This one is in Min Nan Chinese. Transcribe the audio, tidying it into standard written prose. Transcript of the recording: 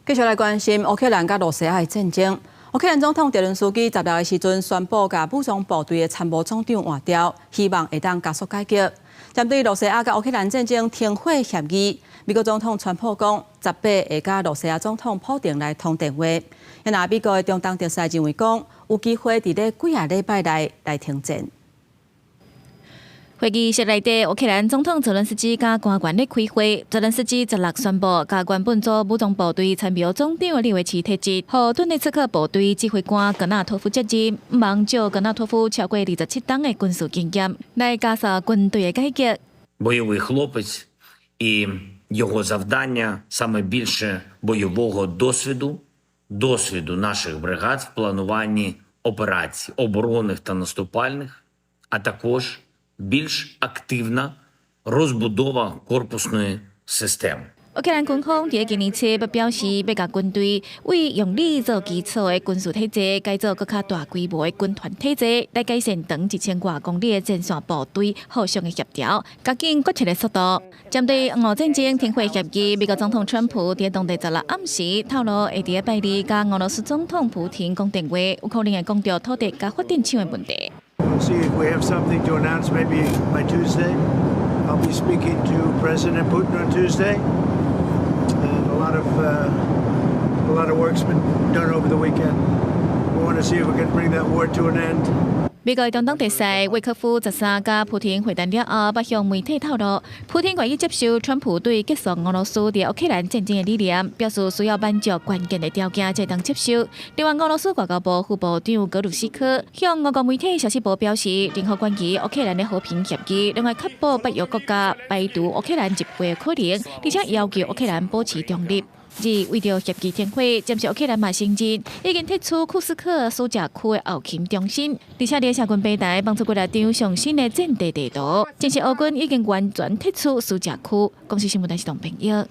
繼續來關心烏克蘭佮羅西亞的戰爭。烏克蘭總統澤倫斯基16的時陣宣布，共武裝部隊的參謀總長換掉，希望會當加速改革。針對羅西亞佮烏克蘭戰爭停火協議，美國總統川普講，十八會佮羅西亞總統普丁來通電話。若美國的中東特使認為講，有機會佇咧幾个禮拜內來停戰。會議室內底，烏克蘭總統澤倫斯基佮官員咧開會。澤倫斯基十六宣布，共原本做武裝部隊參謀總長的利維奇撤職，予頓涅茨克部隊指揮官格納托夫接任。望借格納托夫超過27冬的軍事經驗，來加速軍隊的改革。 Бойовий хлопець, і його завдання саме більше бойового досвіду, досвіду наших бригад в плануванні операцій, оборонних та наступальних, а також більш активна розбудова корпусної системи. 烏克蘭軍方佇今年七月表示，欲共軍隊為用禮做基礎的軍事體制，改做閣較大規模的軍團體制，來改善長1000外公里的前線部隊互相的協調，加緊決策的速度。針對俄烏戰爭停火協議，美國總統川普佇當地十六暗時透露，會佇拜二佮俄羅斯總統普廷講電話，有可能會講著土地佮發電廠的問題。 We'll see if we have something to announce maybe by Tuesday. I'll be speaking to President Putin on Tuesday. And a lot of work's been done over the weekend. We want to see if we can bring that war to an end. 美國中東特使威克夫13佮普廷會談了後，捌向媒體透露，普廷願意接受川普對結束俄羅斯佇烏克蘭戰爭的理念，表示需要滿足關鍵的條件才當接受。另外，俄羅斯外交部副部長格魯斯科向俄國媒體消息部表示，任何關於烏克蘭的和平協議，攏愛確保北約國家排除烏克蘭入會的可能，而且要求烏克蘭保持中立。而為著協議停火，暫時烏克蘭嘛承認已經撤出庫斯克蘇賈區的後勤中心，而且佇社群平台放出幾若張上新的戰地地圖，證實俄軍已經完全撤出蘇賈區。公視新聞台是董朋友。